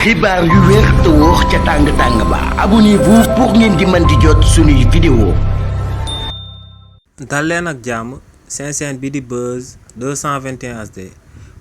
xibaar yu wér te wóor ca tàng-tàng ba abonnez-vous pour ngeen di mën di jot suñuy vidéo. dal leen ak jàmm seen chaîne bi di Buzz 221 HD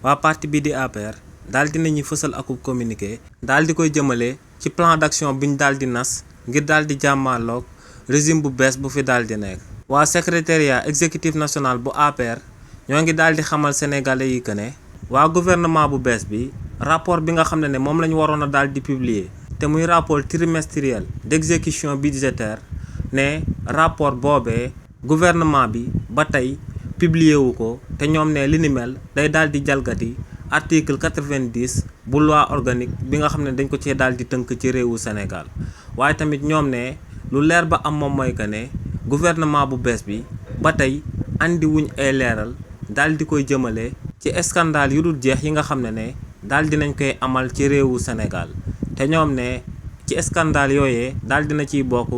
waa parti bi di APR daal dinañuy fësal akub communiqué daal di koy jëmale ci plan d'action biñ daal di nas ngir daal di jàmmaaloog régime bu bees bu fi daal di nekk. waa secrétariat exécutif national bu APR ñoo ngi daal di xamal sénégalais yi que ne waa gouvernement bu bees bi rapport bi nga xam ne moom la ñu waroon a daal di publier te muy rapport trimestriel d'exécution budgétaire ne rapport boobee gouvernement bi ba tey publier wu ko te ñoom ne li ni mel day daal di jalgati article 90 bu loi organique bi nga xam ne dañ ko cee daal di tënk ci réewu Sénégal waaye tamit ñoom ne lu leer ba am moom mooy que ne gouvernement bu bees bi ba tey andi wuñ ay leeral daal di koy jëmale ci scandale yu dul jeex yi nga xam ne daal dinañ koy amal ci réewu Sénégal te ñoom ne ci scandale yooyee daal dina ciy bokk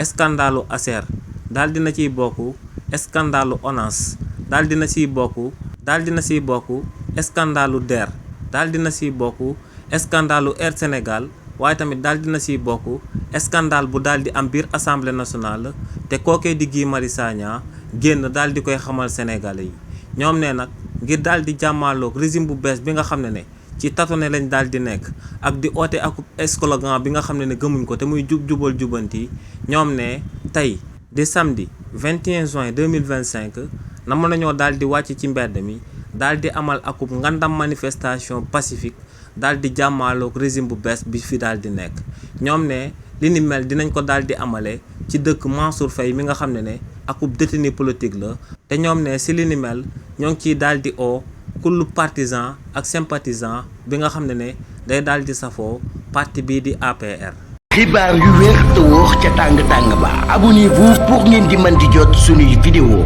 scandalu Acer daal dina ciy bokk scandalu ONAS daal dina ciy bokk scandalu DER daal dina ciy bokk scandalu Air Sénégal waaye tamit daal dina ciy bokk scandale bu daal di am biir assemblée nationale te kookee di Guy Marius Sagna génn daal di koy xamal sénégalais yi ñoom ne nag ngir daal di jàmmaaloog régime bu bees bi nga xam ne ci tâtonné lañ daal di nekk ak di oote ak slogan bi nga xam ne gëmuñ ko te muy jubal jubanti ñoom ne tey di samedi 21 juin 2025 na mën nañoo daal di wàcc ci mbedd mi daal di amal akub ngandam manifestation pacifique daal di jàmmaaloog régime bu bees bi fi daal di nekk ñoom ne li ni mel dinañ ko daal di amale ci dëkk Mansour Faye mi nga xam ne akub détenu politique la te ñoom ne si li ni mel ñoo ngi ciy daal di oo kullu partisan ak sympathisant bi nga xam ne day daal di safoo parti bii di APR. xibaar yu wér te wóor ca tàng-tàng ba abonnez-vous pour ngeen di mën di jot suñuy vidéo.